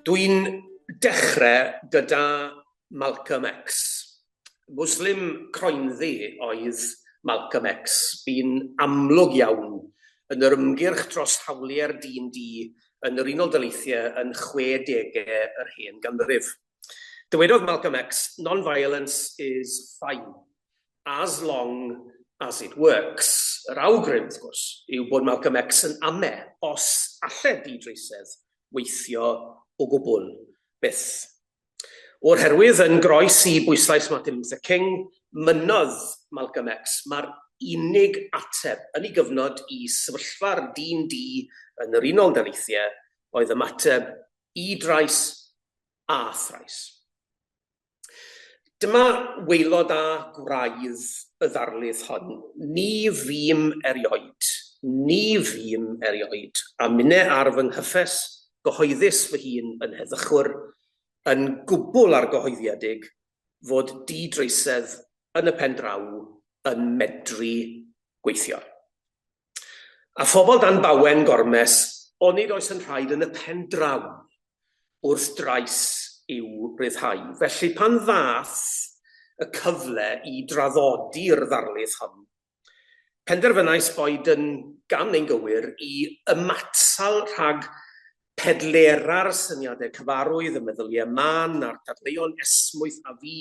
Dwi'n dechrau gyda Malcolm X. Muslim croenddu oedd Malcolm X, bu'n amlwg iawn yn yr ymgyrch dros hawliau'r dyn du yn yr Unol Daleithiau yn chwedegau yr hen ganrif. Dywedodd Malcolm X, "Non-violence is fine, as long as it works." Yr awgrym, wrth gwrs, yw bod Malcolm X yn ame os alle di-dreisedd weithio o gwbl, byth. O'r herwydd, yn groes i bwyslais Martin Luther King, mynnodd Malcolm X mae'r unig ateb yn ei gyfnod i sefyllfa'r dyn du yn yr Unol Daleithiau oedd ymateb i drais a thrais. Dyma waelod a gwraidd y ddarlith hon. Ni fûm erioed, ni fûm erioed, a minne ar fy nghyffes gyhoeddus fy hun yn heddychwr, yn gwbl argyhoeddiedig fod di-dreisedd yn y pen draw yn medru gweithio. A phobl dan bawen gormes, onid oes yn rhaid yn y pen draw wrth drais i'w ryddhau? Felly pan ddaeth y cyfle i draddodi'r ddarlith hon, penderfynais boed yn gam neu'n gywir i ymatal rhag pedlera'r syniadau cyfarwydd, y meddyliau mân a'r dadleuon esmwyth a fu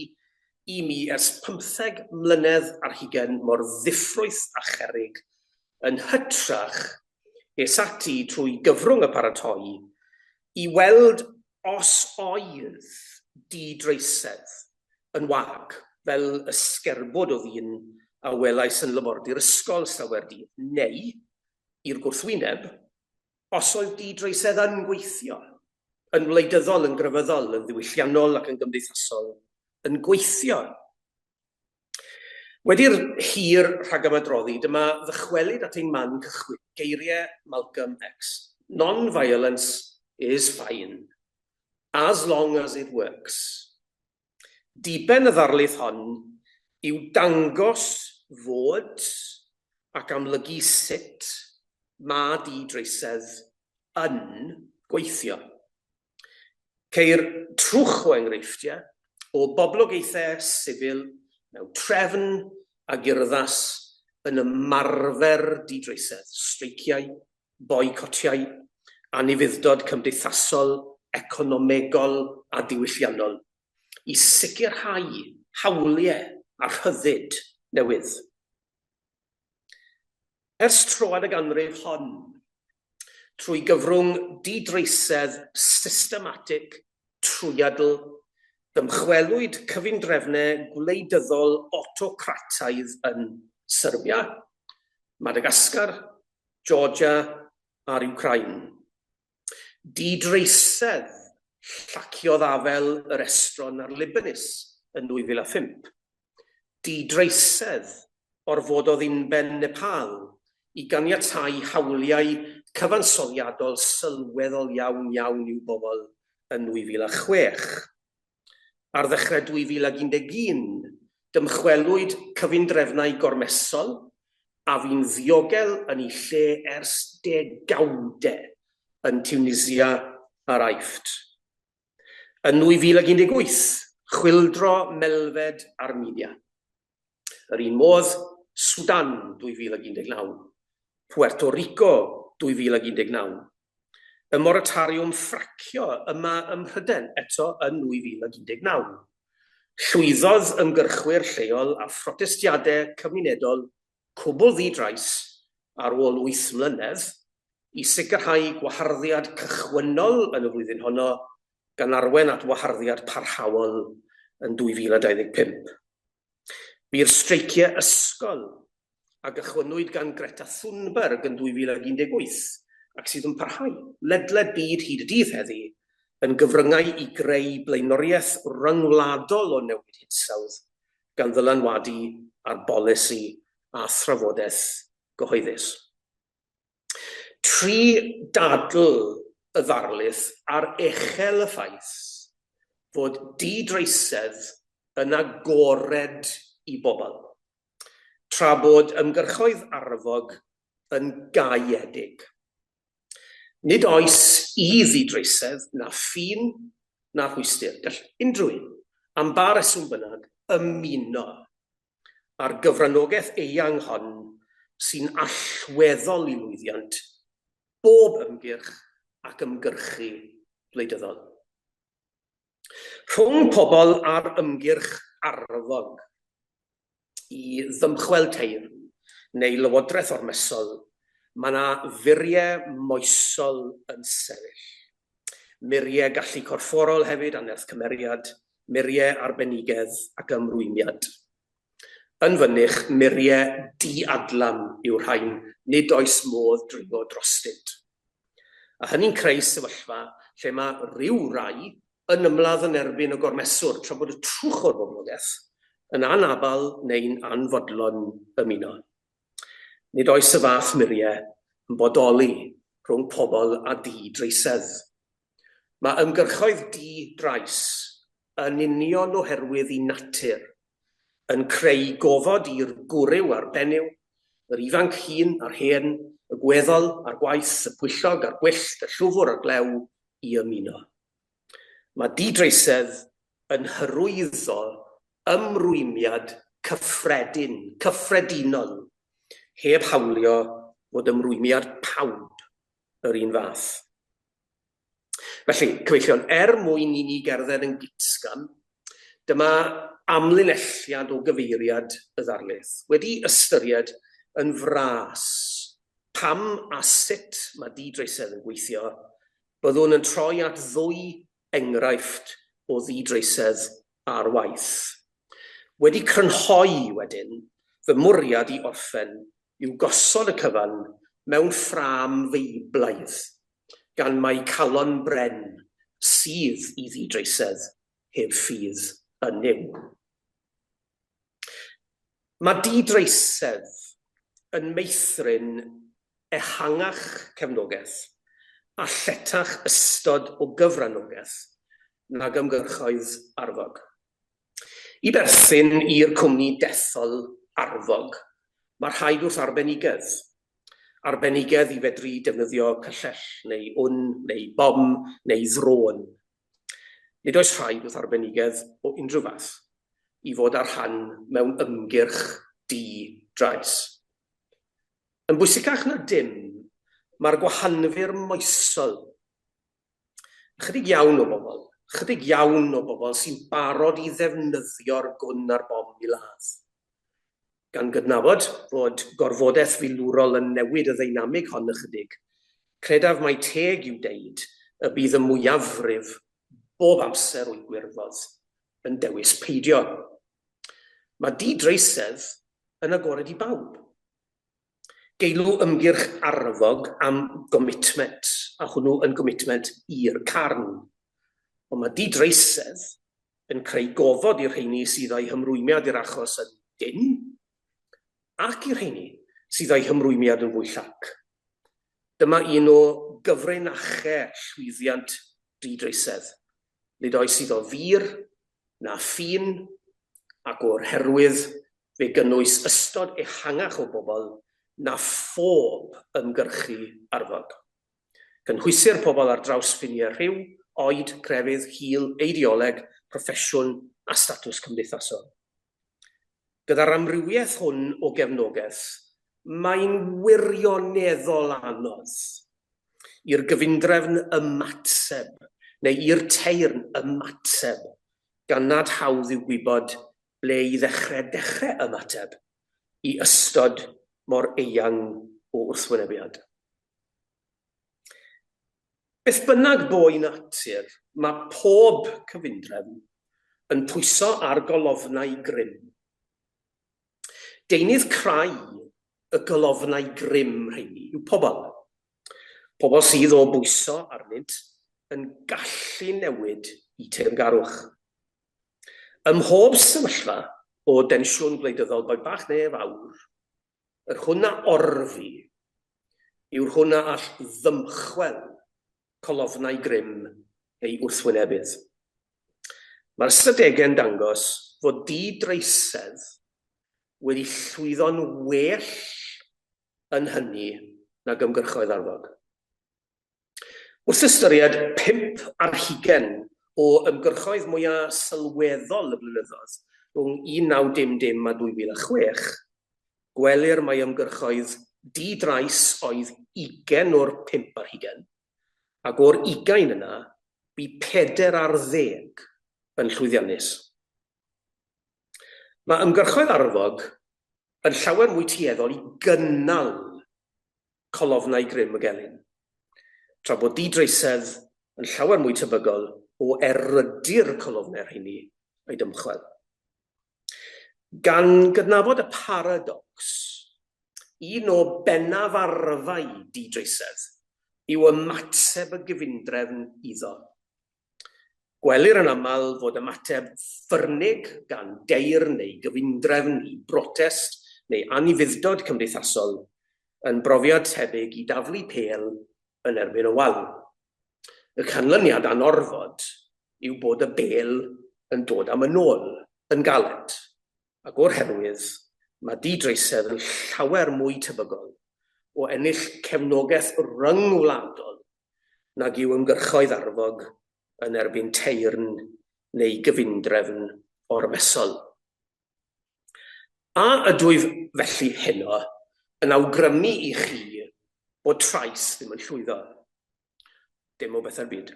i mi ers pymtheg mlynedd ar hugain mor ddiffrwyth a cherrig, yn hytrach, es ati trwy gyfrwng y paratoi i weld os oedd di-dreisedd yn wag, fel y sgerbwd o ddyn a welais yn labordy'r ysgol slawer dydd, neu, i'r gwrthwyneb, os oedd di-dreisedd yn gweithio, yn wleidyddol, yn grefyddol, yn ddiwylliannol ac yn gymdeithasol, yn gweithio. Wedi'r hir rhagymadroddi, dyma ddychwelyd at ein man cychwyn, geiriau Malcolm X, "Non-violence is fine, as long as it works." Diben y ddarlith hon yw dangos fod ac amlygu sut mae di-dreisedd yn gweithio. Ceir trwch o enghreifftiau o boblogaethau sifil mewn trefn ag urddas yn ymarfer di-dreisedd, streiciau, boicotiau, anufudd-dod cymdeithasol, economegol a diwylliannol i sicrhau hawliau a rhyddid newydd. Ers troad y ganrif hon, trwy gyfrwng di-dreisedd systematig trwyadl, dymchwelwyd cyfundrefnau gwleidyddol awtocrataidd yn Serbia, Madagascar, Georgia a'r Wcráin. Di-dreisedd llaciodd afael yr estron ar Libanus yn 2005. Di-dreisedd orfododd unben Nepal i ganiatáu hawliau cyfansoddiadol sylweddol iawn iawn i'w bobl yn 2006. Ar ddechrau 2011, dymchwelwyd cyfundrefnau gormesol a fu'n ddiogel yn eu lle ers degawdau yn Tunisia a'r Aifft. Yn 2018, chwyldro melfed Armenia. Yr un modd, Swdan 2019, Puerto Rico 2019, y moratoriwm ffracio yma ym Mhrydain eto yn 2019. Llwyddodd ymgyrchwyr lleol a phrotestiadau cymunedol cwbl ddi-drais ar ôl wyth mlynedd i sicrhau gwaharddiad cychwynnol yn y flwyddyn honno, gan arwain at waharddiad parhaol yn 2025. Bu'r streiciau ysgol a gychwynnwyd gan Greta Thunberg yn 2018 ac sydd yn parhau ledled byd hyd y dydd heddi, yn gyfryngau i greu blaenoriaeth ryngwladol o newid hinsawdd, gan ddylanwadu ar bolisi a thrafodaeth gyhoeddus. Tri dadl y ddarlith ar echel y ffaith fod di-dreisedd yn agored i bobl, tra bod ymgyrchoedd arfog yn gaeedig. Nid oes i ddidreisedd na ffin na rhwystr. Gall unrhyw un, am ba reswm bynnag, ymuno â'r gyfranogaeth eang hon sy'n allweddol i lwyddiant bob ymgyrch ac ymgyrchu gwleidyddol. Rhwng pobl a'r ymgyrch arfog i ddymchwel teyrn neu lywodraeth ormesol, mae 'na furiau moesol yn sefyll. Muriau gallu corfforol hefyd a nerth cymeriad, muriau arbenigedd ac ymrwymiad. Yn fynych, muriau di-adlam yw'r rhain, nid oes modd dringo drostynt. A hynny'n creu sefyllfa lle mae rhyw rai yn ymladd yn erbyn y gormeswr tra bod y trwch o'r boblogaeth yn anabl neu'n anfodlon ymuno. Nid oes y fath muriau yn bodoli rhwng pobl a di-dreisedd. Mae ymgyrchoedd di-drais yn union oherwydd i natur yn creu gofod i'r gwryw a'r benyw, yr ifanc hŷn a'r hen, y gweddol a'r gwaith, y pwyllog a'r gwyllt, y llwfr a'r glew i ymuno. Mae di-dreisedd yn hyrwyddo ymrwymiad cyffredin, cyffredinol, heb hawlio fod ymrwymiad pawb yr un fath. Felly, cyfeillion, er mwyn i ni gerdded yn gytgan, dyma amlinelliad o gyfeiriad y ddarlith, wedi ystyried yn fras pam a sut mae di-dreisedd yn gweithio, byddwn yn troi at ddwy enghraifft o ddi-dreisedd ar waith. Wedi crynhoi wedyn, fy mwriad i orffen yw gosod y cyfan mewn ffrâm Feiblaidd, gan mai calon bren sydd i ddidreisedd heb ffydd yn Nuw. Mae didreisedd yn meithrin ehangach cefnogaeth a lletach ystod o gyfranogaeth nag ymgyrchoedd arfog. I berthyn i'r cwmni dethol arfog, mae rhaid wrth arbenigedd. Arbenigedd i fedru defnyddio cyllell neu wn neu bom neu ddrôn. Nid oes rhaid wrth arbenigedd o unrhyw fath i fod â rhan mewn ymgyrch di-drais. Yn bwysicach na dim, mae'r gwahanfur moesol. Ychydig iawn o bobl, ychydig iawn o bobl sy'n barod i ddefnyddio'r gwn a'r bom i ladd. Gan gydnabod fod gorfodaeth filwrol yn newid y ddeinamig hon ychydig, credaf mai teg yw deud y bydd y mwyafrif bob amser o'u gwirfodd yn dewis peidio. Mae di-dreisedd yn agored i bawb. Geilw ymgyrch arfog am gomitment, a hwnnw yn gomitment i'r carn. Ond mae di-dreisedd yn creu gofod i'r rheini sydd â'u hymrwymiad i'r achos yn dynn, ac i'r rheini sydd â'u hymrwymiad yn fwy llac. Dyma un o gyfrinachau llwyddiant di-dreisedd. Nid oes iddo fur na ffin, ac o'r herwydd fe gynnwys ystod ehangach o bobl na phob ymgyrchu arfog. Cynhwysir pobl ar draws ffiniau rhyw, oed, crefydd, hil, eideoleg, proffesiwn a statws cymdeithasol. Gyda'r amrywiaeth hwn o gefnogaeth, mae'n wirioneddol anodd i'r gyfundrefn ymateb, neu i'r teyrn ymateb, gan nad hawdd yw gwybod ble i ddechrau dechrau ymateb i ystod mor eang o wrthwynebiad. Beth bynnag bo'i natur, mae pob cyfundrefn yn pwyso ar golofnau grym. Deunydd crai y golofnau grym rheini yw pobl. Pobl sydd o bwyso arnynt yn gallu newid i teyrngarwch. Ym mhob sefyllfa o densiwn gwleidyddol, boed bach neu fawr, yr hwn a orfu yw'r hwn a all ddymchwel colofnau grym ei wrthwynebydd. Mae'r ystadegau'n dangos fod di-dreisedd wedi llwyddo'n well yn hynny nag ymgyrchoedd arfog. Wrth ystyried 25 o ymgyrchoedd mwyaf sylweddol y blynyddoedd rhwng 1900 a 2006, gwelir mai ymgyrchoedd di-drais oedd ugain o'r 25, ac o'r ugain yna, bu 40 yn llwyddiannus. Mae ymgyrchoedd arfog yn llawer mwy tueddol i gynnal colofnau grym y gelyn, tra bod di-dreisedd yn llawer mwy tebygol o erydu'r colofnau rheini a'u dymchwel. Gan gydnabod y paradocs, un o bennaf arfau di-dreisedd yw ymateb y gyfundrefn iddo. Gwelir yn aml fod ymateb ffyrnig gan deyrn neu gyfundrefn i brotest neu anufudd-dod cymdeithasol yn brofiad tebyg i daflu pêl yn erbyn y wal. Y canlyniad anorfod yw bod y bêl yn dod am yn ôl, yn galed, ac o'r herwydd mae di-dreisedd yn llawer mwy tebygol o ennill cefnogaeth ryngwladol nag yw ymgyrchoedd arfog yn erbyn teyrn neu gyfundrefn ormesol. A ydwyf felly heno yn awgrymu i chi bod trais ddim yn llwyddo? Dim o bethau'r byd.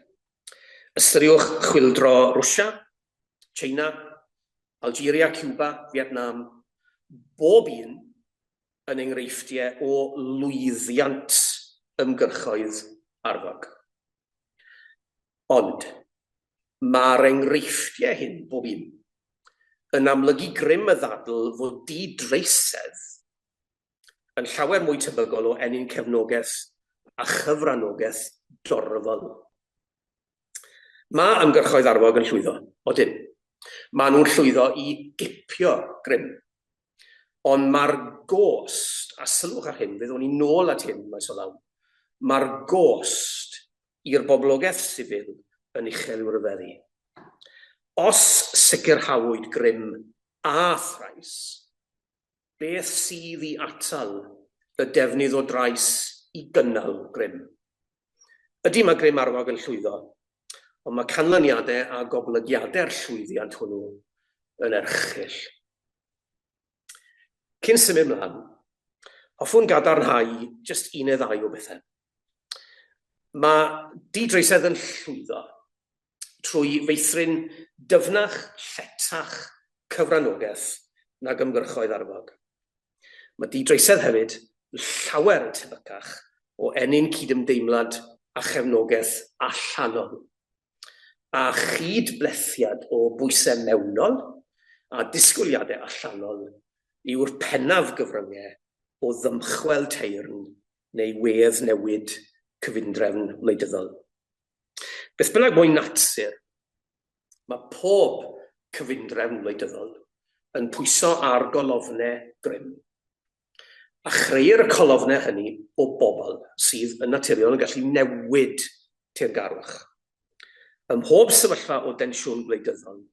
Ystyriwch chwyldro Rwsia, China, Algeria, Cuba, Vietnam, bob un yn enghreifftiau o lwyddiant ymgyrchoedd arfog. Ond, mae'r enghreifftiau hyn, bob un, yn amlygu grym y ddadl fod di-dreisedd yn llawer mwy tebygol o ennyn cefnogaeth a chyfranogaeth dorfol. Mae ymgyrchoedd arfog yn llwyddo, odyn. Maen nhw'n llwyddo i gipio grym. Ond mae'r gost, a sylwch ar hyn, fe ddown ni nôl at hyn maes o law, mae'r gost i'r boblogaeth sifil yn uchel i'w ryfeddu. Os sicrhawyd grym a thrais, beth sydd i atal y defnydd o drais i gynnal grym? Ydy, mae grym arfog yn llwyddo, ond mae canlyniadau a goblygiadau'r llwyddiant hwnnw yn erchyll. Cyn symud mlaen, hoffwn gadarnhau jyst un neu ddau o bethau. Mae di-dreisedd yn llwyddo trwy feithrin dyfnach, lletach cyfranogaeth nag ymgyrchoedd arfog. Mae di-dreisedd hefyd yn llawer yn tebycach o ennyn cydymdeimlad a chefnogaeth allanol, a chyd-blethiad o bwysau mewnol a disgwyliadau allanol yw'r pennaf gyfryngau o ddymchwel teyrn neu wedd newid cyfundrefn wleidyddol. Beth bynnag mo'i natur, mae pob cyfundrefn wleidyddol yn pwyso ar golofnau grym, a chrëir y colofnau hynny o bobl sydd yn naturiol yn gallu newid teyrngarwch. Ym mhob sefyllfa o densiwn gwleidyddol,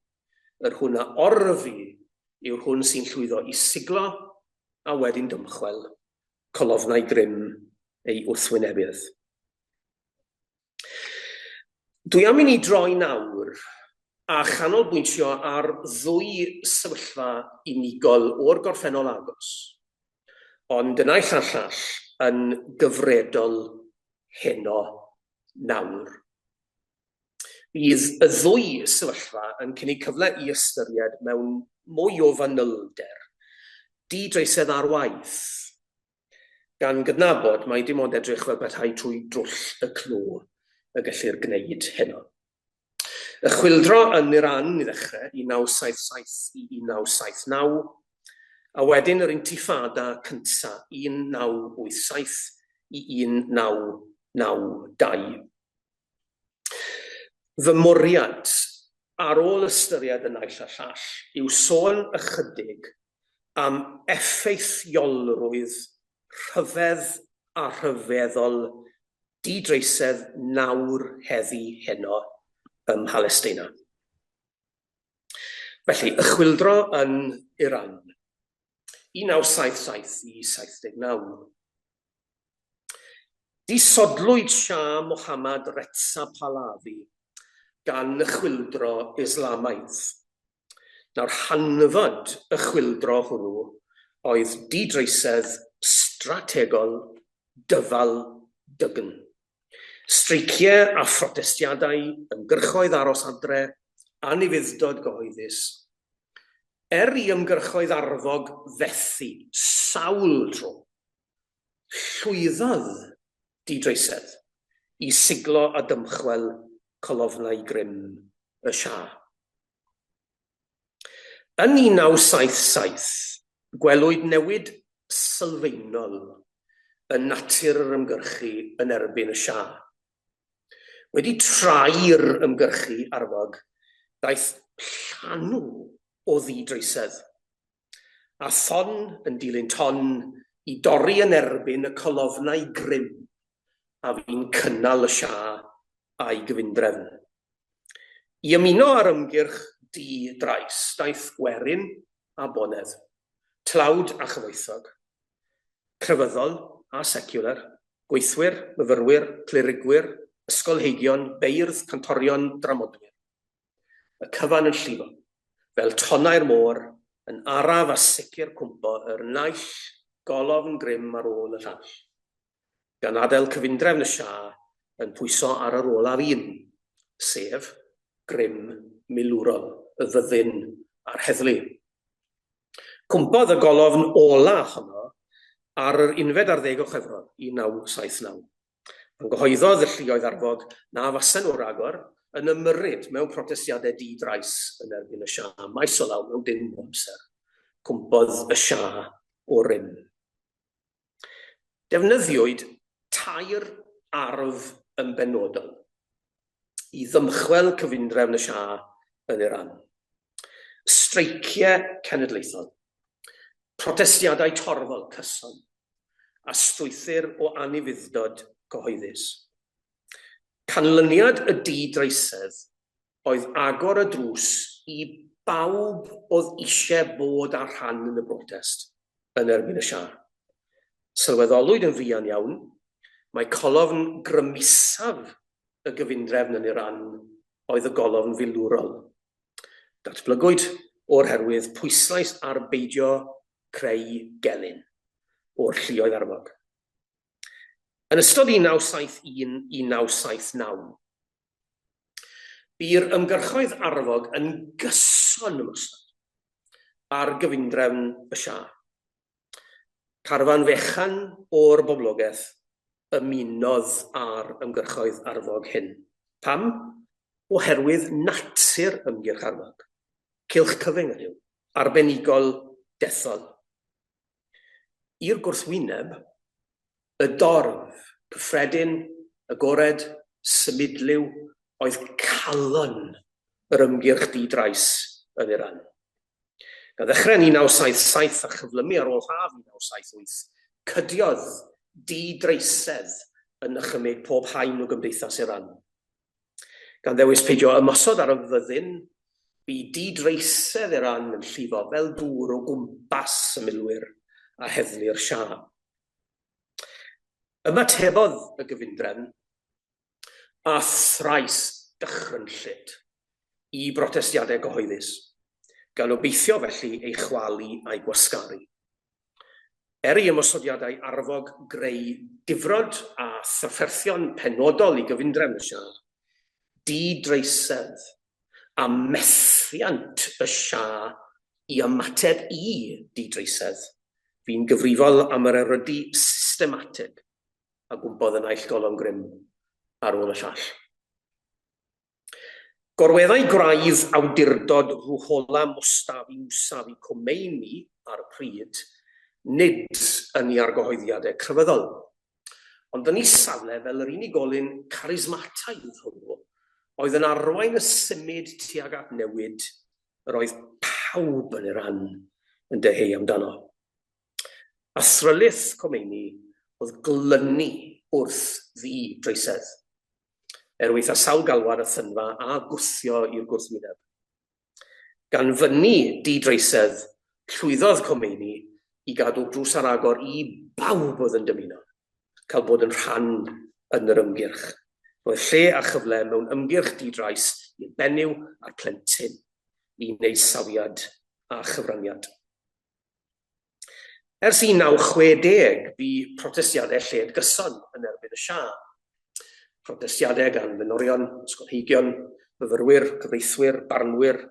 yr hwn a orfu yw'r hwn sy'n llwyddo i siglo a wedyn dymchwel colofnau grym ei wrthwynebydd. Dwi am i ni droi nawr a chanolbwyntio ar ddwy sefyllfa unigol o'r gorffennol agos, ond y naill a'r llall yn gyfredol heno nawr. Bydd y ddwy sefyllfa yn cynnig cyfle i ystyried mewn mwy o fanylder di-dreisedd ar waith, gan gydnabod mai dim ond edrych fel petai trwy drwll y clo y gellir gwneud heno. Y chwyldro yn Iran i ddechrau, 1977 i 1979, a wedyn yr Intifada cynta, 1987 i 1992. Fy mwriad, ar ôl ystyried y naill a'r llall, yw sôn ychydig am effeithiolrwydd rhyfedd a rhyfeddol di-dreisedd nawr, heddi, heno ym Mhalesteina. Felly, y chwyldro yn Iran, 1977 i 79. Disodlwyd Shah Mohammad Reza Pahlavi gan y chwyldro Islamaidd. Nawr, hanfod y chwyldro hwnnw oedd di-dreisedd strategol, dyfal, dygn. Streiciau a phrotestiadau, ymgyrchoedd aros adre, anufudd-dod gyhoeddus. Er i ymgyrchoedd arfog fethu sawl tro, llwyddodd di-dreisedd i siglo a dymchwel colofnau grym y Shah. Yn 1977, gwelwyd newid sylfaenol yn natur yr ymgyrchu yn erbyn y Shah. Wedi trai'r ymgyrchu arfog, daeth llanw o ddi-dreisedd, a thon yn dilyn ton i dorri yn erbyn y colofnau grym a fu'n cynnal y Shah a'i gyfundrefn. I ymuno â'r ymgyrch di-drais, daeth gwerin a bonedd, tlawd a chyfoethog, crefyddol a seciwlar, gweithwyr, myfyrwyr, clerigwyr, ysgolheigion, beirdd, cantorion, dramodwyr. Y cyfan yn llifo, fel tonnau'r môr, yn araf a sicr cwmpo yr naill golofn grym ar ôl y llall. gan adael cyfundrefn y Shah yn pwyso ar yr olaf un, sef grym milwrol y fyddin a'r heddlu. Cwmpodd y golofn ola honno ar yr unfed ar ddeg o Chwefror 1979, pan gyhoeddodd y lluoedd arfog na fasen nhw ragor yn ymyrryd mewn protestiadau di-drais yn erbyn y Shah maes o law mewn dim o amser. Cwmpodd y Shah o rym. Defnyddiwyd tair arf yn benodol i ddymchwel cyfundrefn y Shah yn Iran, streiciau cenedlaethol, protestiadau torfol cyson, a strwythur o anufudd-dod cyhoeddus. Canlyniad y di-dreisedd oedd agor y drws i bawb oedd eisiau bod â rhan yn y brotest yn erbyn y Shah. Sylweddolwyd yn fuan iawn mai colofn grymusaf y gyfundrefn yn Iran oedd y golofn filwrol. Datblygwyd o'r herwydd pwyslais ar beidio creu gelyn o'r lluoedd arfog. Yn ystod 1971 i 1979, Bu'r ymgyrchoedd arfog yn gyson ymosod ar gyfundrefn y Shah. Carfan fechan o'r boblogaeth ymunodd â'r ymgyrchoedd arfog hyn. Pam? Oherwydd natur ymgyrch arfog. Cylch cyfyng ydyw, arbenigol, dethol. I'r gwrthwyneb, y dorf cyffredin, agored, symudliw oedd calon yr ymgyrch di-drais yn Iran. Gan ddechrau yn 1977 a chyflymu ar ôl haf 1978, cydiodd di-dreisedd yn nychymyg pob haen o gymdeithas Iran. Gan ddewis peidio ymosod ar y fyddin, bu di-dreisedd Iran yn llifo fel dŵr o gwmpas y milwyr a heddlu'r Shah. Ymatebodd y gyfundrefn â thrais dychrynllyd i brotestiadau cyhoeddus, gan obeithio felly ei chwalu a'i gwasgaru. Er i ymosodiadau arfog greu difrod a thrafferthion penodol i gyfundrefn y Shah, di-dreisedd a methiant y Shah i ymateb i di-dreisedd fu'n gyfrifol am yr erydu systematig a gwympodd y naill golofn grym ar ôl y llall. Gorweddai gwraidd awdurdod Ruhollah Mostafi Mousavi Khomeini ar y pryd, nid yn ei argyhoeddiadau crefyddol, ond yn ei safle fel yr unigolyn carismataidd hwnnw oedd yn arwain y symud tuag at newid yr oedd pawb yn Iran yn dyheu amdano. Athrylith Khomeini oedd glynu wrth ddi-dreisedd. Er waetha sawl galwad a thynfa a gwthio i'r gwrthwyneb. Gan fynnu di-dreisedd, llwyddodd Khomeini i gadw'r drws ar agor i bawb oedd yn dymuno, cael bod yn rhan yn yr ymgyrch. Roedd lle a chyfle mewn ymgyrch di-drais i'r benyw a'r plentyn i wneud safiad a chyfraniad. Ers 1960, bu protestiadau lled gyson yn erbyn y Shah. Protestiadau gan fenorion, ysgolheigion, myfyrwyr, cyfreithwyr, barnwyr,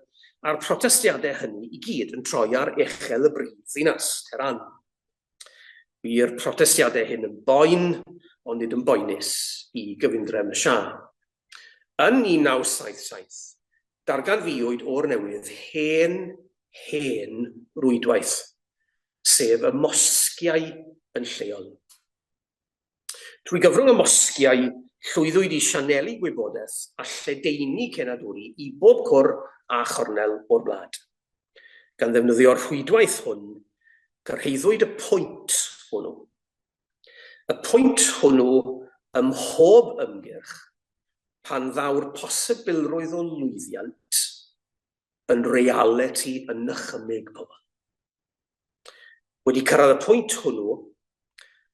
a'r protestiadau hynny i gyd yn troi ar echel y brif ddinas, Tehran. Bu'r protestiadau hyn yn boen, ond nid yn boenus, i gyfundrefn y Shah. Yn 1977, darganfuwyd o'r newydd hen, hen rwydwaith, sef y mosgiau yn lleol. Trwy gyfrwng y mosgiau, llwyddwyd i sianelu gwybodaeth a lledaenu cenadwri i bob cwr a chornel o'r wlad. Gan ddefnyddio'r rhwydwaith hwn, cyrhaeddwyd y pwynt hwnnw. Y pwynt hwnnw ym mhob ymgyrch, pan ddaw'r posibilrwydd o lwyddiant yn realiti yn nychymyg pobl. Wedi cyrraedd y pwynt hwnnw,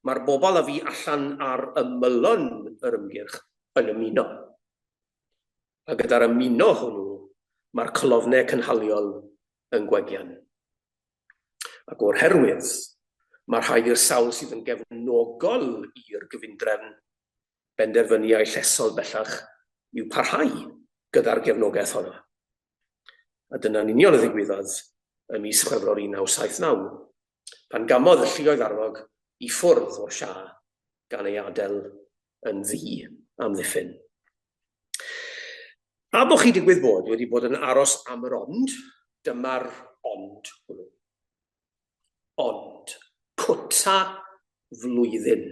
mae'r bobl a fu allan ar ymylon yr ymgyrch yn ymuno. A gyda'r ymuno hwnnw, mae'r colofnau cynhaliol yn gwegian. Ac o'r herwydd, mae rhaid i'r sawl sydd yn gefnogol i'r gyfundrefn benderfynu ai llesol bellach yw parhau gyda'r gefnogaeth honno. A dyna'n union a ddigwyddodd ym mis Chwefror 1979, pan gamodd y lluoedd arfog i ffwrdd o'r Shah gan ei adael yn ddi-amddiffyn. A bo chi digwydd bod wedi bod yn aros am yr ond, dyma'r ond hwnnw. Ond, cwta flwyddyn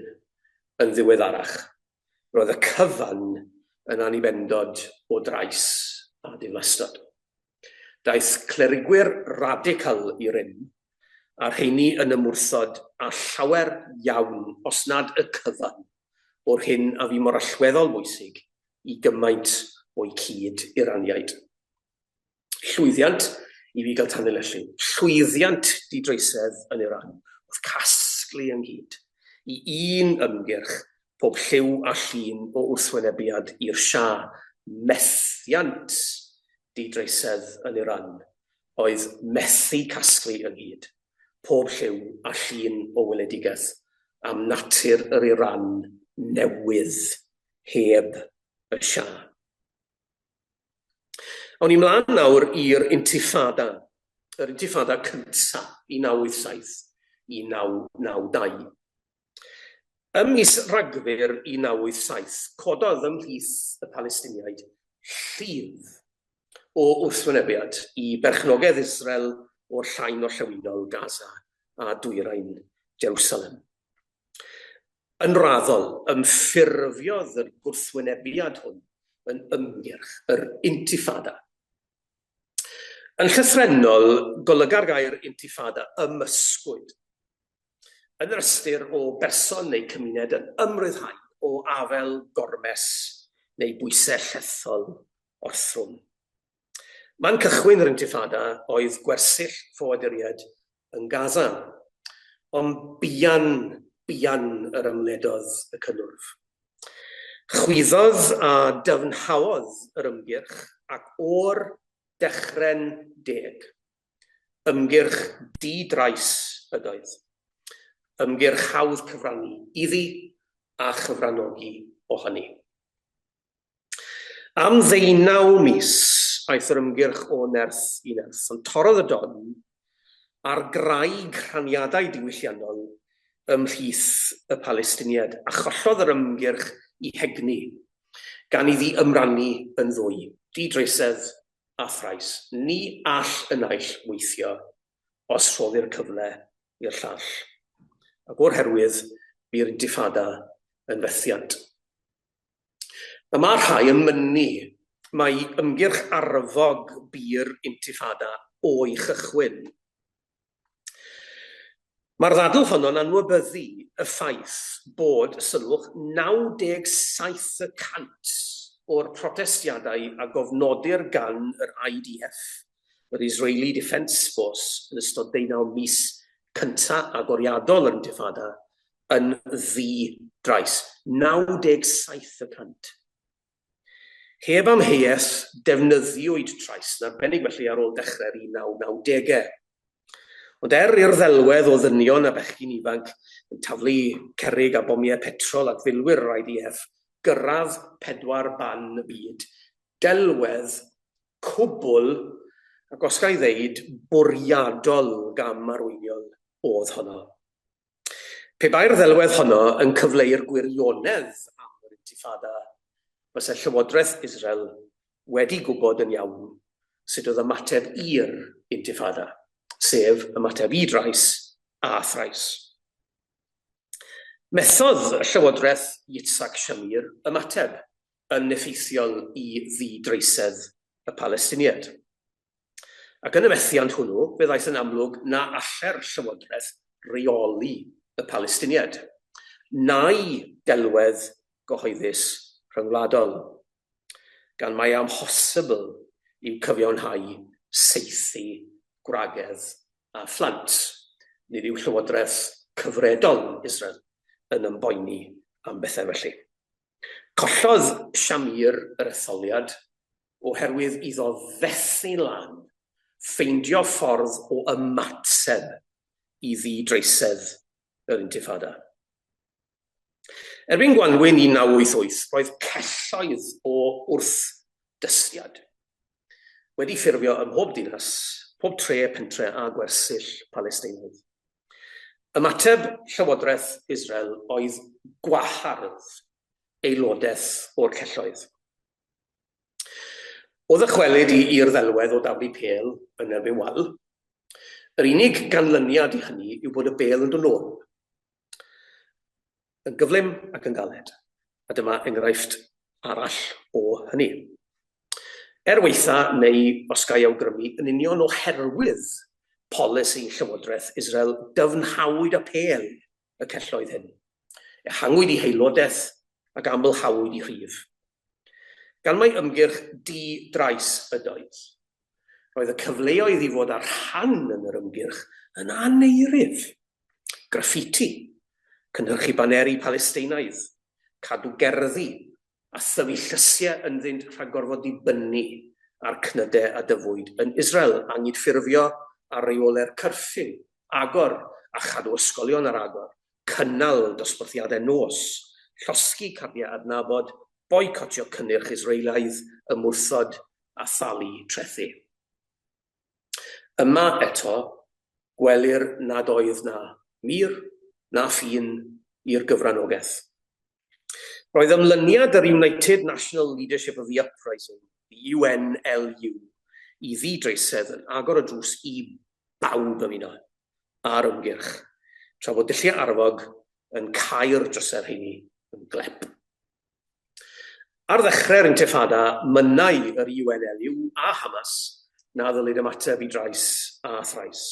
yn ddiweddarach, roedd y cyfan yn annibendod o drais a diflastod. Daeth clerigwyr radical i rym, a'r rheini yn ymwrthod â llawer iawn, os nad y cyfan, o'r hyn a fu mor allweddol bwysig i gymaint o'u cyd-Iraniaid. Llwyddiant i fi gael tanlinellu, llwyddiant di-dreisedd yn Iran oedd casglu ynghyd i un ymgyrch pob lliw a llun o wrthwynebiad i'r Shah, methiant di-dreisedd yn Iran oedd methu casglu ynghyd pob lliw a llun o weledigaeth am natur yr Iran newydd heb y Shah. Awn ni mlaen nawr i'r Intifada, yr Intifada cyntaf, 1987 i 1992. Ym mis Rhagfyr 1987, cododd ymhlith y Palestiniaid llif o wrthwynebiad i berchnogaeth Israel o'r llain orllewinol Gaza a dwyrain Jerusalem. Yn raddol, ymffurfiodd yr gwrthwynebiad hwn yn ymgyrch yr Intifada. Yn llythrennol, golyga'r gair Intifada ymysgwyd, yn yr ystyr o berson neu cymuned yn ymryddhau o afael gormes neu bwysau llethol orthrwm. Man cychwyn yr Intifada oedd gwersyll ffoaduriaid yn Gaza, ond buan, buan yr ymledodd y cynnwrf. Chwyddodd a dyfnhaodd yr ymgyrch ac o'r dechrau'n deg, ymgyrch di-drais ydoedd. Ymgyrch hawdd cyfrannu iddi a chyfranogi ohoni. Am ddeunaw mis aeth yr ymgyrch o nerth i nerth, ond torrodd y don ar graig rhaniadau diwylliannol ymhlith y Palestiniaid, a chollodd yr ymgyrch i hegni, gan iddi ymrannu yn ddwy, di-dreisedd a thrais. Ni all y naill weithio os rhoddir cyfle i'r llall. Ac o'r herwydd, bu'r Intifada yn fethiant. Y mae rhai yn mynnu mai ymgyrch arfog bu'r Intifada o'i chychwyn. Mae'r ddadl honno'n anwybyddu y ffaith bod, sylwch, 97 y cant o'r protestiadau a gofnodir gan yr IDF, yr Israeli Defence Force, yn ystod deunaw mis cyntaf agoriadol yr Intifada, yn ddi-drais, 97 y cant. Heb amheuaeth, defnyddiwyd trais, yn arbennig felly ar ôl dechrau'r 1990au. Ond er i'r ddelwedd o ddynion a bechgyn ifanc yn taflu cerrig a bomiau petrol at filwyr yr IDF gyrraedd pedwar ban y byd, delwedd cwbl, ac os ga i ddeud, bwriadol gam-arweiniol oedd honno. Pe bai'r ddelwedd honno yn cyfleu'r gwirionedd am yr Intifada, byse Llywodraeth Israel wedi gwybod yn iawn sut oedd ymateb i'r Intifada, sef ymateb i drais a thrais. Methodd Llywodraeth Yitzhak Shamir ymateb yn effeithiol i ddi-dreisedd y Palestiniaid. Ac yn y methiant hwnnw, fe ddaeth yn amlwg na allai'r llywodraeth reoli y Palestiniaid, na'i delwedd gyhoeddus rhyngwladol, gan mai amhosibl yw cyfiawnhau saethu gwragedd a phlant. Nid yw llywodraeth cyfredol Israel yn ymboeni am bethau felly. Collodd Shamir yr etholiad oherwydd iddo fethu lan ffeindio ffordd o ymateb i ddi-dreisedd yr Intifada. Erbyn gwanwyn 1988, roedd celloedd o wrthdystiad wedi ffurfio ym mhob dinas, pob tre, pentre a gwersyll Palesteinaidd. Ymateb Llywodraeth Israel oedd gwahardd aelodaeth o'r celloedd. O ddychwelyd i i'r ddelwedd o daflu pêl yn erbyn wal, yr unig ganlyniad i hynny yw bod y bêl yn dod nôl. Yn gyflym ac yn galed. A dyma enghraifft arall o hynny. Er waetha, neu os ga i awgrymu, yn union oherwydd polisi Llywodraeth Israel, dyfnhawyd apêl y celloedd hyn. Ehangwyd eu haelodaeth ac amlhawyd eu rhif. Gan mai ymgyrch di-drais ydoedd, roedd y cyfleoedd i fod â rhan yn yr ymgyrch yn aneirif. Graffiti, cynhyrchu baneri Palesteinaidd, cadw gerddi, a thyfu llysiau ynddynt rhag gorfod dibynnu ar cnydau a dyfwyd yn Israel, anghydffurfio ar reolau'r cyrffyw, agor a chadw ysgolion ar agor, cynnal dosbarthiadau nos, llosgi cardiau adnabod, boicotio cynnyrch Israelaidd, ymwrthod a thalu trethi. Yma eto, gwelir nad oedd na mur na ffin i'r gyfranogaeth. Roedd ymlyniad yr United National Leadership of the Uprising, the UNLU, i ddi-dreisedd yn agor y drws i bawb ymuno â'r ymgyrch, tra bod dulliau arfog yn cau'r drysau rheini yn glep. Ar ddechrau'r Intifada, mynnai yr UNLU a Hamas na ddylid ymateb i drais a thrais.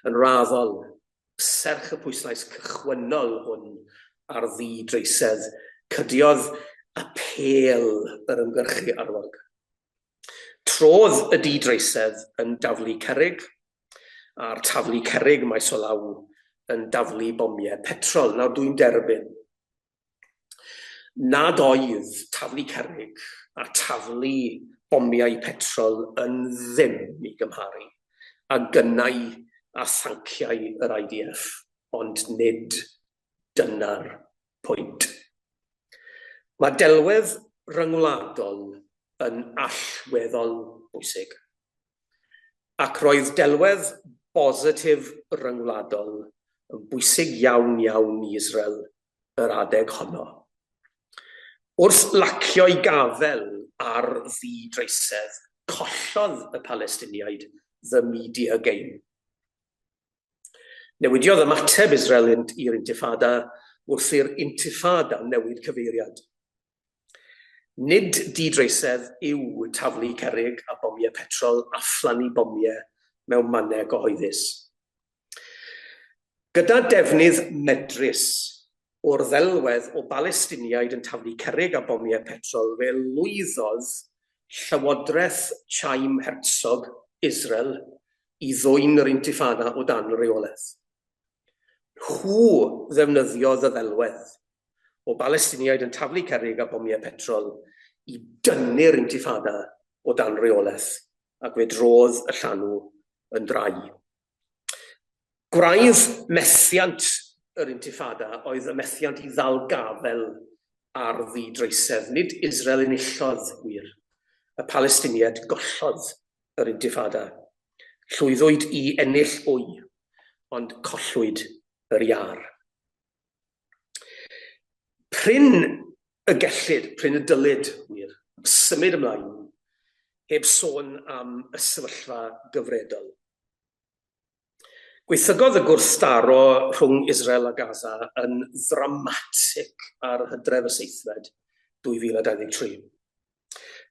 Yn raddol, serch y pwyslais cychwynnol hwn ar ddi-dreisedd, cydiodd apêl yr ymgyrchu arfog. Trodd y di-dreisedd yn daflu cerrig, a'r taflu cerrig maes o law yn daflu bomiau petrol. Nawr dwi'n derbyn nad oedd taflu cerrig a taflu bomiau petrol yn ddim i gymharu â gynnau a thanciau yr IDF, ond nid dyna'r pwynt. Mae delwedd ryngwladol yn allweddol bwysig, ac roedd delwedd bositif ryngwladol yn bwysig iawn iawn i Israel yr adeg honno. Wrth lacio'i gafael ar ddi-dreisedd, collodd y Palestiniaid the media game. Newidiodd ymateb Israel i'r Intifada wrth i'r Intifada newid cyfeiriad. Nid di-dreisedd yw taflu cerrig a bomiau petrol a phlannu bomiau mewn mannau cyhoeddus. Gyda defnydd medrus o'r ddelwedd o Balestiniaid yn taflu cerrig a bomiau petrol fe lwyddodd llywodraeth Chaim Herzog Israel i ddwyn yr Intifada o dan reolaeth. Nhw ddefnyddiodd y ddelwedd o Balestiniaid yn taflu cerrig a bomiau petrol i dynnu'r Intifada o dan reolaeth, ac fe drodd y llanw yn drai. Gwraidd methiant yr Intifada oedd y methiant i ddal gafael ar ddi-dreisedd. Nid Israel enillodd, wir. Y Palestiniaid gollodd yr Intifada. Llwyddwyd i ennill wy, ond collwyd yr iâr. Prin y gellid, prin y dylid, wir, symud ymlaen heb sôn am y sefyllfa gyfredol. Gwaethygodd y gwrthdaro rhwng Israel a Gaza yn ddramatig ar Hydref y Seithfed, 2023,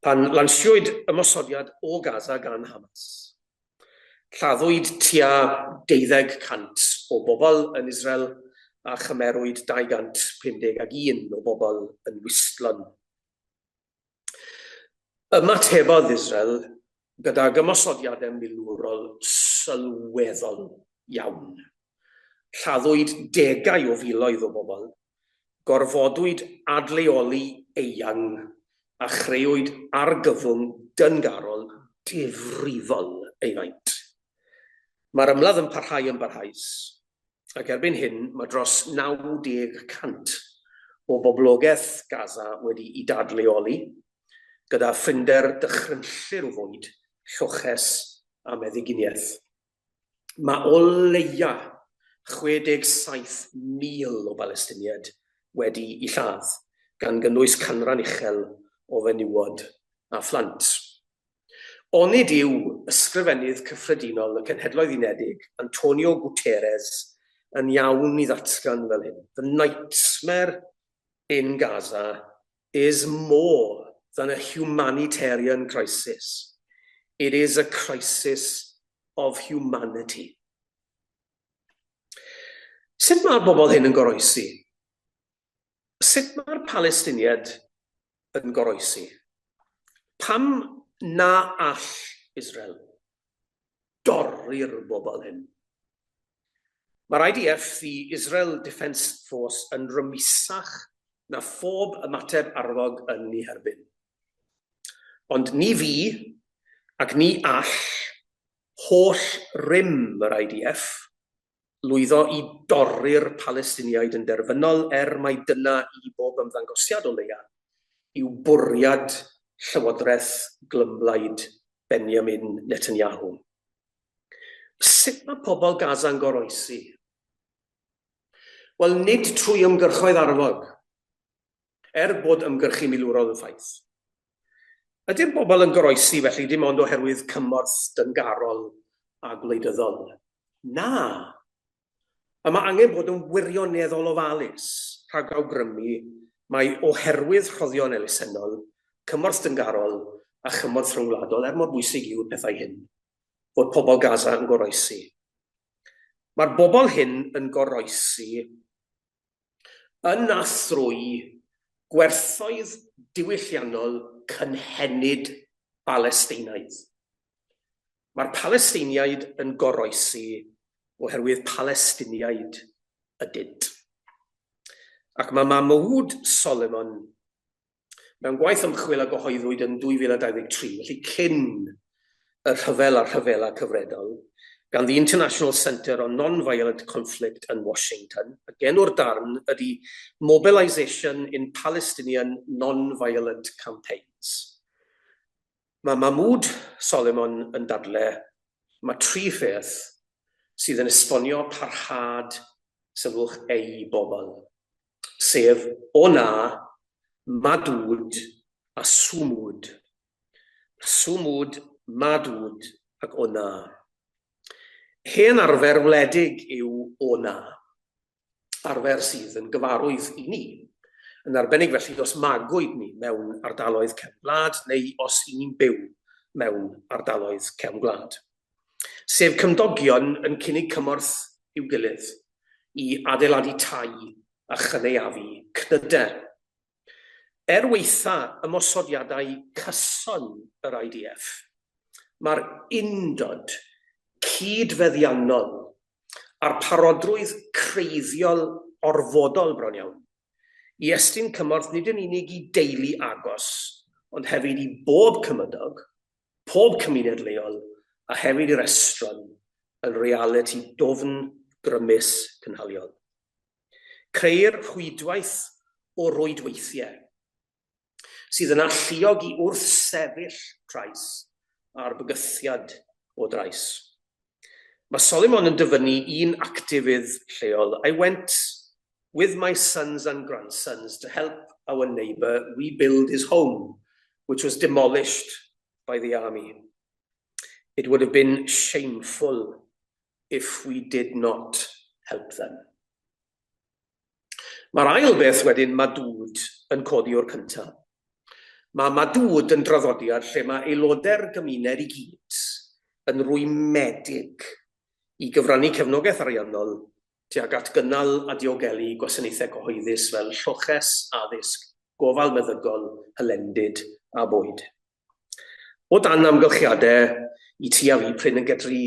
pan lansiwyd ymosodiad o Gaza gan Hamas. Lladdwyd tua 200 o bobl yn Israel a chymerwyd 251 o bobl yn wystlon. Ymatebodd Israel gydag ymosodiadau milwrol sylweddol iawn. Lladdwyd degau o filoedd o bobl, gorfodwyd adleoli eang a chrëwyd argyfwng dyngarol difrifol ei faint. Mae'r ymladd yn parhau yn barhaus, ac erbyn hyn mae dros 90 y cant o boblogaeth Gaza wedi'i dadleoli, gyda phrinder dychrynllyd o fwyd, lloches a meddyginiaeth. Mae o leia 67,000 o Balestiniaid wedi'u lladd, gan gynnwys canran uchel o fenywod a phlant. Onid yw Ysgrifennydd Cyffredinol y Cenhedloedd Unedig, Antonio Guterres, yn iawn i ddatgan fel hyn, The nightmare in Gaza is more than a humanitarian crisis. It is a crisis of humanity. Sut mae'r bobl hyn yn goroesi? Sut mae'r Palestiniaid yn goroesi? Pam na all Israel dorri'r bobl hyn? Mae'r IDF, the Israel Defence Force, yn rymusach na phob ymateb arfog yn ei herbyn. Ond ni fu, ac ni all, holl rym yr IDF lwyddo i dorri'r Palestiniaid yn derfynol er mai dyna i bob ymddangosiad o leia yw bwriad llywodraeth glymblaid Benjamin Netanyahu. Sut mae pobl Gaza'n goroesi? Wel, nid trwy ymgyrchoedd arfog, er bod ymgyrchu milwrol yn ffaith. Ydy'r bobl yn goroesi felly dim ond oherwydd cymorth dyngarol a gwleidyddol? Na! Y mae angen bod yn wirioneddol ofalus rhag awgrymu mai oherwydd rhoddion elusennol, cymorth dyngarol a chymorth rhyngwladol, er mor bwysig yw'r pethau hyn, fod pobl Gaza yn goroesi. Mae'r bobl hyn yn goroesi yn a thrwy gwerthoedd diwylliannol cynhenid Balesteinaidd. Mae'r Palesteiniaid yn goroesi oherwydd Palestiniaid ydynt. Ac mae Mahmoud Solomon Mewn gwaith ymchwil a gyhoeddwyd yn 2023, felly cyn y rhyfel a'r rhyfela cyfredol, gan The International Center on Non-Violent Conflict yn Washington, ac enw'r darn ydy Mobilization in Palestinian Non-Violent Campaigns. Mae Mahmoud Solomon yn dadle mae tri pheth sydd yn esbonio parhad, sylwch, ei bobl. sef o na, madwd a swmwd. Swmwd, madwd ac o na. Hen arfer wledig yw o na, arfer sydd yn gyfarwydd i ni, yn arbennig felly os magwyd ni mewn ardaloedd cefn gwlad neu os i ni'n byw mewn ardaloedd cefn gwlad. Sef cymdogion yn cynnig cymorth i'w gilydd i adeiladu tai a chynaeafu cnydau. Er waetha ymosodiadau cyson yr IDF, mae'r undod cyd-feddiannol a'r parodrwydd creiddiol orfodol bron iawn i estyn cymorth nid yn unig i deulu agos, ond hefyd i bob cymydog, pob cymuned leol, a hefyd i'r estron, yn realiti dwfn, grymus, cynhaliol. Creu'r rhwydwaith o rwydweithiau sydd yn alluog i wrthsefyll trais a'r bygythiad o drais. Mae Solomon yn dyfynnu un actifydd lleol, "I went with my sons and grandsons to help our neighbour rebuild his home, which was demolished by the army. It would have been shameful if we did not help them." Mae'r ail beth wedyn, Madŵd, yn codi o'r cyntaf. Mae Madŵd yn draddodiad lle mae aelodau'r gymuned i gyd yn rwymedig i gyfrannu cefnogaeth ariannol tuag at gynnal a diogelu gwasanaethau cyhoeddus fel lloches, addysg, gofal meddygol, hylendid a bwyd. O dan amgylchiadau i ti a fi prin yn gedru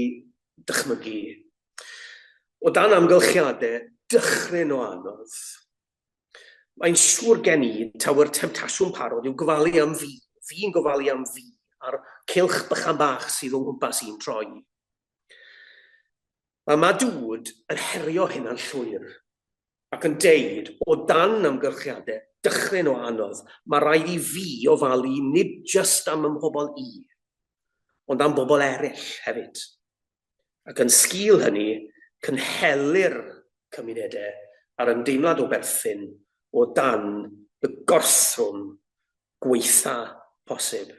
dychmygu, o dan amgylchiadau dychryn o anodd, mae'n siŵr gen i taw yr temtasiwn parod yw gofalu am fi, fi'n gofalu am fi, a'r cylch bychan bach sydd o ngwmpas i'n troi. Mae Madŵd yn herio hynna'n llwyr ac yn deud, o dan amgylchiadau dychryn o anodd, mae rhaid i fi ofalu nid jyst am 'y mhobl i, ond am bobl eraill hefyd. Ac yn sgil hynny, cynhelir cymunedau a'r ymdeimlad o berthyn o dan y gorthrwm gwaetha posib.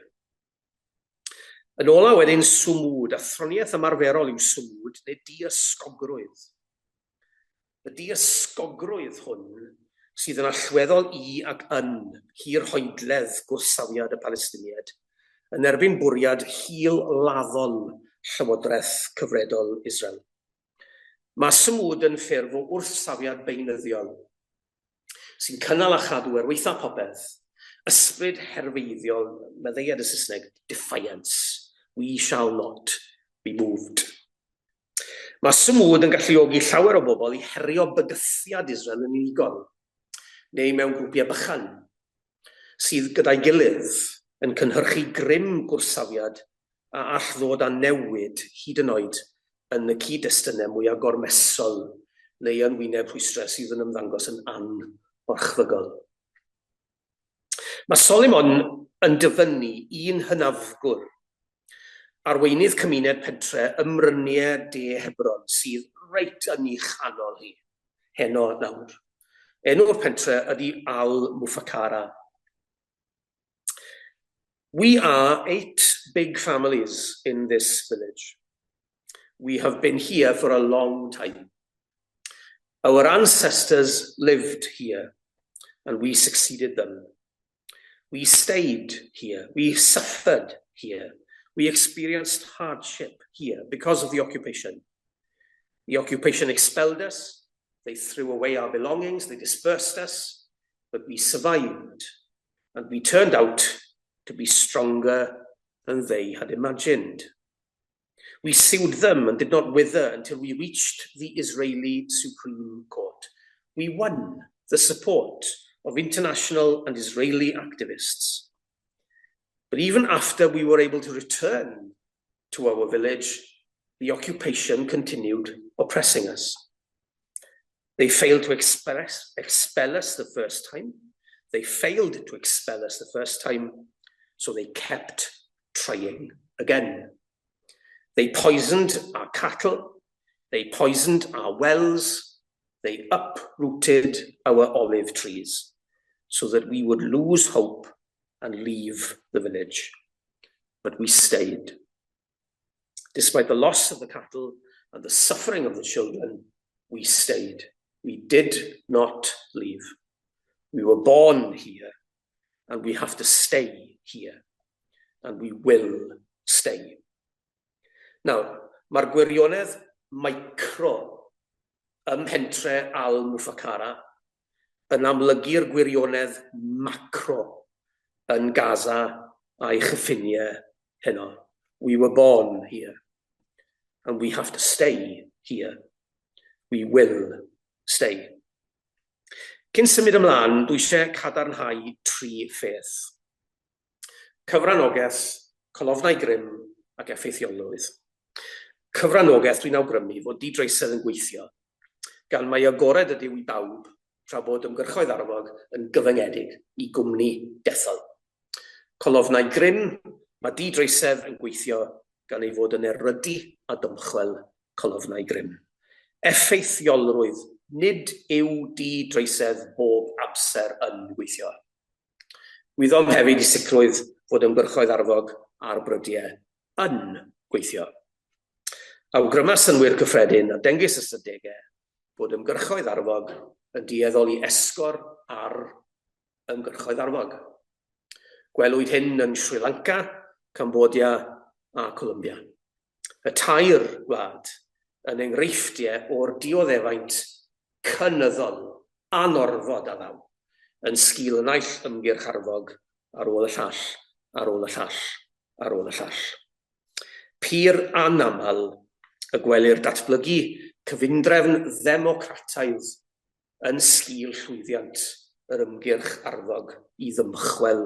Yn ola wedyn, swmwd, athroniaeth ymarferol yw swmwd, neu diysgogrwydd. Y diysgogrwydd hwn sydd yn allweddol i ac yn hirhoedledd gwrthsafiad y Palestiniaid yn erbyn bwriad hil-laddol llywodraeth cyfredol Israel. Mae swmwd yn ffurf o wrthsafiad beunyddiol sy'n cynnal a chadw er waetha popeth, ysbryd herfeiddiol, meddeiad y Saesneg, defiance, we shall not be moved. Mae Sumud yn galluogi llawer o bobl i herio bygythiad Israel yn unigol, neu mewn grwpiau bychan, sydd gyda'i gilydd yn cynhyrchu grym gwrthsafiad a all ddod â newid hyd yn oed yn y cyd-destunau mwyaf gormesol neu yn wyneb rhwystrau sydd yn ymddangos yn anorchfygol. Mae Solomon yn dyfynnu un hynafgwr, arweinydd cymuned pentre ym mryniau de Hebron sydd reit yn ei chanol hi, heno nawr. Enw'r pentre ydy Al-Mufakara. "We are eight big families in this village. We have been here for a long time. Our ancestors lived here and we succeeded them. We stayed here. We suffered here. We experienced hardship here because of the occupation. The occupation expelled us. They threw away our belongings. They dispersed us. But we survived and we turned out to be stronger than they had imagined. We sued them and did not wither until we reached the Israeli Supreme Court. We won the support of international and Israeli activists. But even after we were able to return to our village, the occupation continued oppressing us. They failed to expel us the first time. They failed to expel us the first time, so they kept trying again. They poisoned our cattle, they poisoned our wells, they uprooted our olive trees so that we would lose hope and leave the village. But we stayed. Despite the loss of the cattle and the suffering of the children, we stayed. We did not leave. We were born here and we have to stay here and we will stay." Nawr, mae'r gwirionedd micro ym mhentre Al-Mufakara yn amlygu'r gwirionedd macro yn Gaza a'i chyffiniau heno. We were born here and we have to stay here. We will stay. Cyn symud ymlaen, dwi eisiau cadarnhau tri pheth. Cyfranogaeth, colofnau grym ac effeithiolrwydd. Cyfranogaeth, dwi'n awgrymu fod di-dreisedd yn gweithio, gan mai agored ydyw i bawb, tra bod ymgyrchoedd arfog yn gyfyngedig i gwmni dethol. Colofnau grym, mae di-dreisedd yn gweithio gan ei fod yn erydu a dymchwel colofnau grym. Effeithiolrwydd, nid yw di-dreisedd bob amser yn gweithio. Gwyddom hefyd i sicrwydd fod ymgyrchoedd arfog ar brydiau yn gweithio. Awgryma synnwyr cyffredin a dengys ystadegau bod ymgyrchoedd arfog yn dueddol i esgor ar ymgyrchoedd arfog. Gwelwyd hyn yn Sri Lanka, Cambodia a Colombia. Y tair gwlad yn enghreifftiau o'r dioddefaint cynyddol anorfod a ddaw yn sgil y naill ymgyrch arfog ar ôl y llall, ar ôl y llall, ar ôl y llall. Pur anaml y gwelir datblygu cyfundrefn ddemocrataidd yn sgil llwyddiant yr ymgyrch arfog i ddymchwel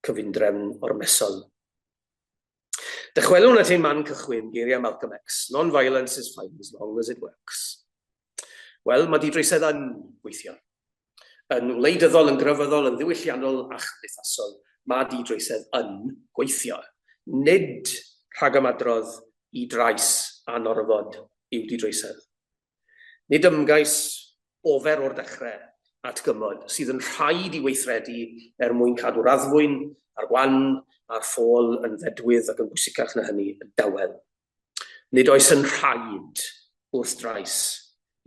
cyfundrefn ormesol. Dychwelwn at ein man cychwyn, geiriau Malcolm X, Non-violence is fine as long as it works. Wel, mae di-dreisedd yn gweithio. Yn wleidyddol, yn grefyddol, yn ddiwylliannol a chymdeithasol, mae di-dreisedd yn gweithio. Nid rhagymadrodd i drais anorfod yw di-dreisedd. Nid ymgais ofer o'r dechrau at gymod sydd yn rhaid i weithredu er mwyn cadw'r addfwyn a'r gwan a'r ffôl yn ddedwydd ac yn bwysicach na hynny, yn dawel. Nid oes yn rhaid wrth drais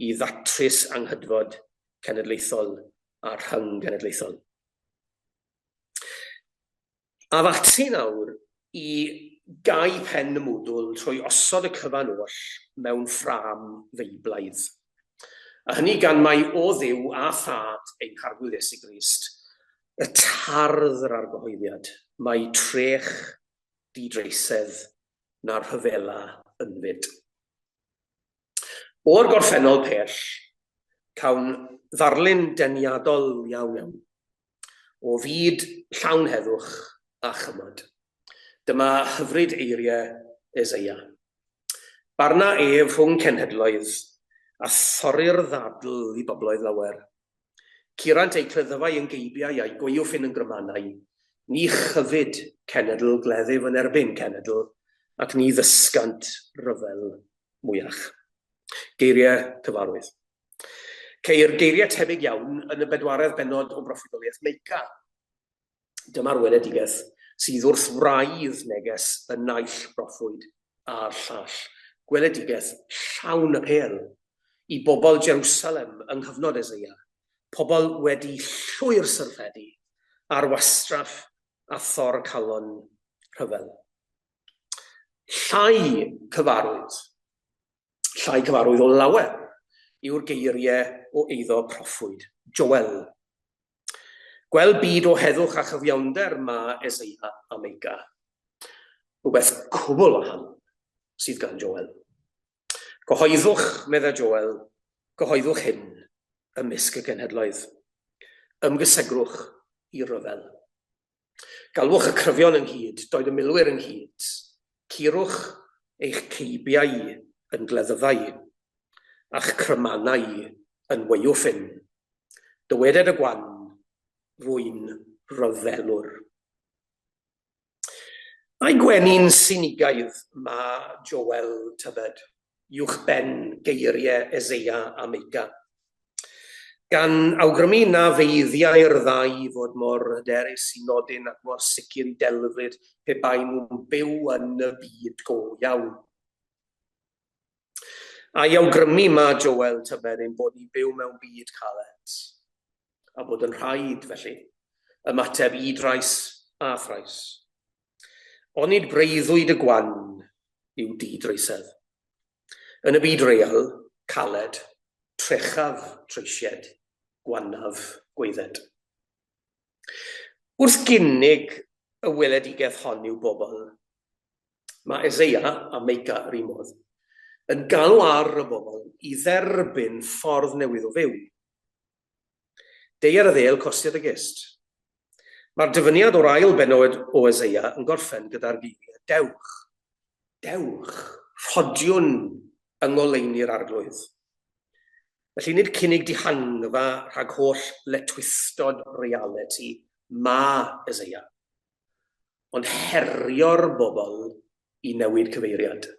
i ddatrys anghydfod cenedlaethol a rhyng-genedlaethol. Af ati nawr i gau pen y mwdwl trwy osod y cyfan oll mewn ffrâm Feiblaidd. A hynny gan mai o Dduw a Thad ein Harglwydd Iesu Grist y tardd yr argyhoeddiad mai trech di-dreisedd na rhyfela ynfyd. O'r gorffennol pell, cawn ddarlun deniadol iawn iawn o fyd llawn heddwch a chymod. Dyma hyfryd eiriau Eseia. Barna ef rhwng cenhedloedd, a thorri'r ddadl i bobloedd lawer. Curant eu cleddyfau yn geibiau a'u gwaywffyn yn grymanau. Ni chyfyd cenedl gleddyf yn erbyn cenedl, ac ni ddysgant ryfel mwyach. Geiriau cyfarwydd. Ceir geiriau tebyg iawn yn y bedwaredd bennod o broffwydoliaeth Meica. Dyma'r weledigaeth sydd wrth wraidd neges y naill broffwyd a'r llall, gweledigaeth llawn apêl i bobl Jerwsalem yng nghyfnod Eseia, pobl wedi llwyr syrffedu ar wastraff a thor calon rhyfel. Llai cyfarwydd Llai cyfarwydd o lawer yw'r geiriau o eiddo proffwyd Joel. Gweld byd o heddwch a chyfiawnder mae Eseia a Meica. Rhywbeth cwbl wahanol sydd gan Joel. Cyhoeddwch, meddai Joel, cyhoeddwch hyn ymysg y genhedloedd. Ymgysegrwch i ryfel. Galwch y cryfion ynghyd, doed y milwyr ynghyd. Curwch eich ceibiau yn gleddyfau, a'ch crymanau yn waywffyn. Dyweded y gwan, Rwy'n ryfelwr. Ai gwenu'n sinigaidd mae Joel, tybed, uwchben geiriau Eseia a Meica? Gan awgrymu na feiddiai'r ddau fod mor hyderus i nodyn ac mor sicr i delfryd pe bai nhw'n byw yn y byd go iawn. A'i awgrymu mae Joel, tybed, ein bod ni'n byw mewn byd caled, a bod yn rhaid, felly, ymateb i drais a thrais. Onid breuddwyd y gwan yw di-dreisedd? Yn y byd real, caled, trechaf treisied, gwanaf gwaedded. Wrth gynnig y weledigaeth hon i'w bobl, Mae Eseia a Meica yr un modd. Yn galw ar y bobl i dderbyn ffordd newydd o fyw. Deiar y ddêl, costia dy gist. Mae'r dyfyniad o'r ail bennod o Eseia yn gorffen gyda'r geiriau Dewch, dewch, rhodiwn yng ngoleuni'r Arglwydd. Felly nid cynnig dihangfa rhag holl letwithdod realiti ma Eseia, ond herio'r bobl i newid cyfeiriad.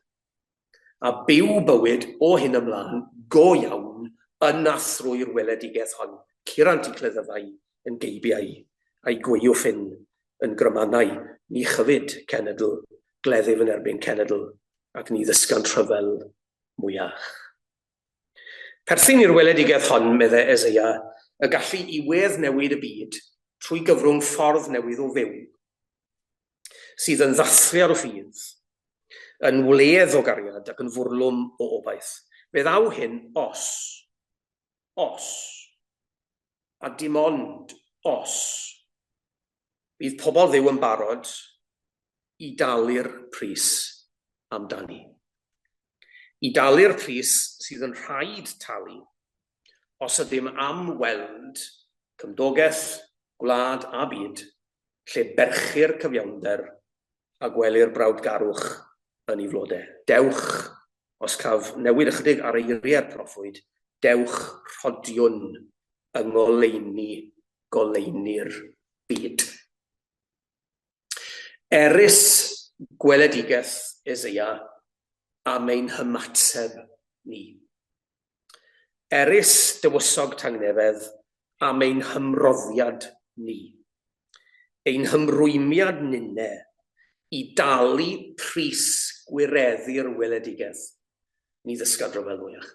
A byw bywyd o hyn ymlaen go iawn yn a thrwy'r weledigaeth hon, curant i cleddyfau yn geibiau, a'i gwaywffyn yn grymanau, ni chyfyd cenedl gleddyf yn erbyn cenedl, ac ni ddysgant rhyfel mwyach. Perthyn i'r weledigaeth hon, medde Eseia, y gallu i wedd newid y byd trwy gyfrwng ffordd newydd o fyw, sydd yn ddathliad o ffydd, yn wledd o gariad ac yn fwrlwm o obaith. Fe ddaw hyn os, os, a dim ond os, bydd pobl Dduw yn barod i dalu'r pris amdani. I dalu'r pris sydd yn rhaid talu os ydym am weld cymdogaeth, gwlad a byd lle berchir cyfiawnder a gwelir brawdgarwch yn ei flodau. Dewch, os caf newid ychydig ar eiriau'r proffwyd, dewch rhodiwn yng ngoleuni goleuni'r byd. Erys gweledigaeth Eseia am ein hymateb ni. Erys dywysog tangnefedd am ein hymroddiad ni. Ein hymrwymiad ninne i dalu pris gwireddu'r weledigaeth. Ni ddysgad ryfel mwyach.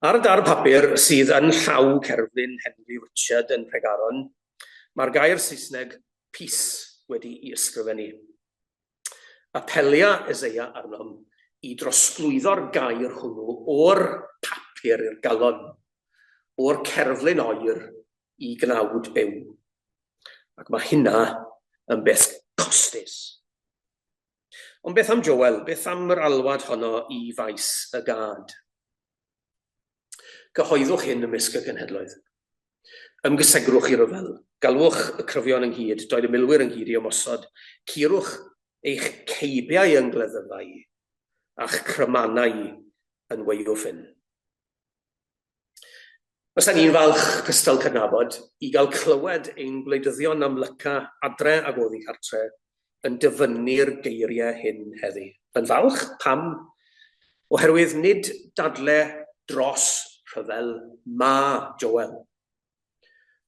Ar y darn papur sydd yn llaw cerflun Henry Richard yn Nhregaron, mae'r gair Saesneg 'peace' wedi'i ysgrifennu. Apelia Eseia arnom i drosglwyddo'r gair hwnnw o'r papur i'r galon, o'r cerflun oer i gnawd byw. Ac mae hynna yn beth costus. Ond beth am Joel? Beth am yr alwad honno i faes y gad? Cyhoeddwch hyn ymysg y cenhedloedd. Ymgysegrwch i ryfel. Galwch y cryfion ynghyd, doed y milwyr ynghyd i ymosod. Curwch eich ceibiau yn gleddyfau, a'ch crymanau yn waywffyn. Fysa ni'n falch cystal cydnabod i gael clywed ein gwleidyddion amlyca adre ag oddi cartre yn dyfynnu'r geiriau hyn heddi. Yn falch? Pam? Oherwydd nid dadle dros rhyfel ma Joel,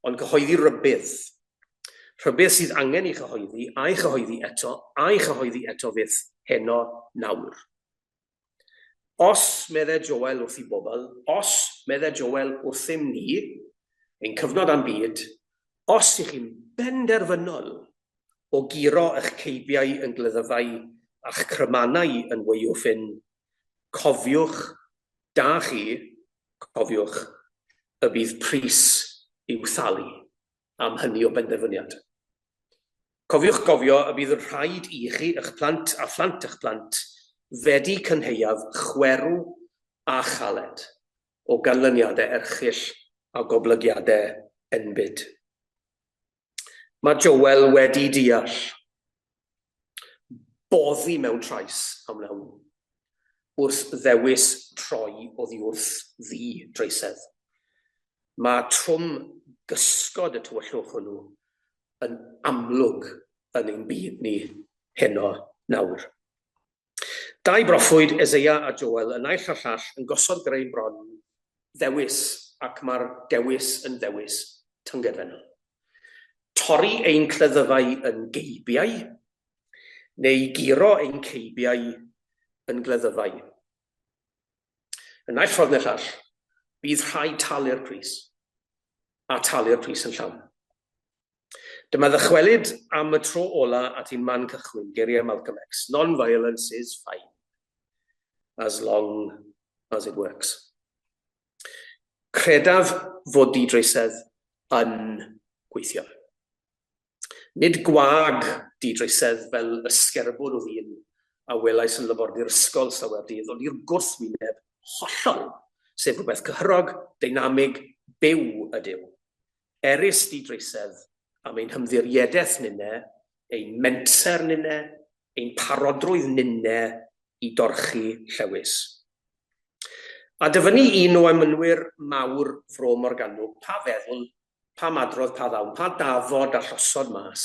ond cyhoeddi rybudd. Rhybudd sydd angen ei chyhoeddi, a'i chyhoeddi eto, a'i chyhoeddi eto fyth, heno, nawr. Os, medde Joel wrth i bobl, os, medde Joel wrthym ni, ein cyfnod a'n byd, os ych chi'n benderfynol o guro eich ceibiau yn gleddyfau a'ch crymanau yn waywffyn, cofiwch, da chi, cofiwch, y bydd pris i'w thalu am hynny o benderfyniad. Cofiwch gofio y bydd yn rhaid i chi, eich plant a phlant eich plant fedi cynhaeaf chwerw a chaled o ganlyniadau erchyll a goblygiadau enbyd. Mae Joel wedi deall boddi mewn trais a wnawn wrth ddewis troi oddi wrth ddi-dreisedd. Mae trwm gysgod y tywyllwch hwnnw yn amlwg yn ein byd ni heno nawr. Dau broffwyd, Eseia a Joel, y naill a'r llall yn gosod greu bron ddewis, ac mae'r dewis yn ddewis tyngedfennol. Torri ein cleddyfau yn geibiau, neu guro ein ceibiau yn gleddyfau. Y naill ffordd neu'r llall, bydd rhaid talu'r pris, a talu'r pris yn llawn. Dyma ddychwelyd am y tro ola at ein man cychwyn, geiriau Malcolm X, Non-violence is fine, as long as it works. Credaf fod di-dreisedd yn gweithio. Nid gwag di-dreisedd fel ysgerbwd o ddyn a welais yn labordy'r ysgol slawer dydd, ond i'r gwrthwyneb hollol, sef rhywbeth cyhyrog, deinamig, byw ydyw. Erys di-dreisedd am ein hymddiriedaeth ninne, ein menter ninne, ein parodrwydd ninne i dorchi llewys. A dyfynnu un o emynwyr mawr Fro Morgannwg, pa feddwl, pa madrodd, pa ddawn, pa dafod a llosod mas,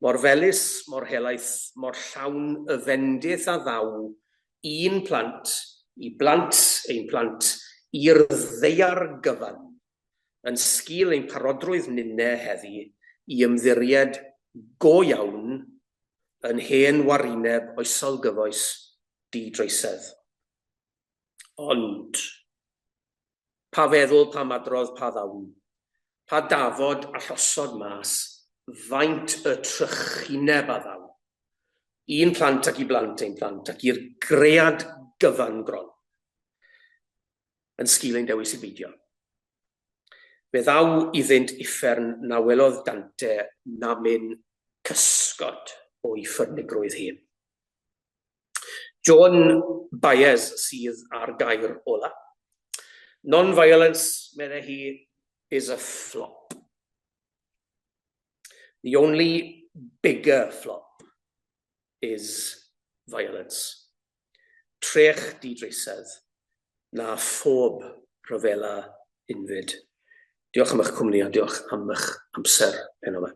mor felys, mor helaeth, mor llawn y fendith a ddaw i'n plant, i blant ein plant, i'r ddaear gyfan, yn sgil ein parodrwydd ninne heddi i ymddiried go iawn yn hen warineb oesol gyfoes di-dreisedd. Ond, pa feddwl, pa madrodd, pa ddawn, pa dafod a llosod mas, faint y trychineb a ddaw, i'n plant ac i blant ein plant ac i'r gread gyfan gron, yn sgil ein dewis i beidio. Fe ddaw iddynt uffern na welodd Dante namyn cysgod o'i ffyrnigrwydd hi. Joan Baez sydd â'r gair ola. Non-violence, meddai hi, is a flop. The only bigger flop is violence. Trech di-dreisedd na phob rhyfela unfyd. Diolch am eich cwmni a diolch am eich amser heno 'ma.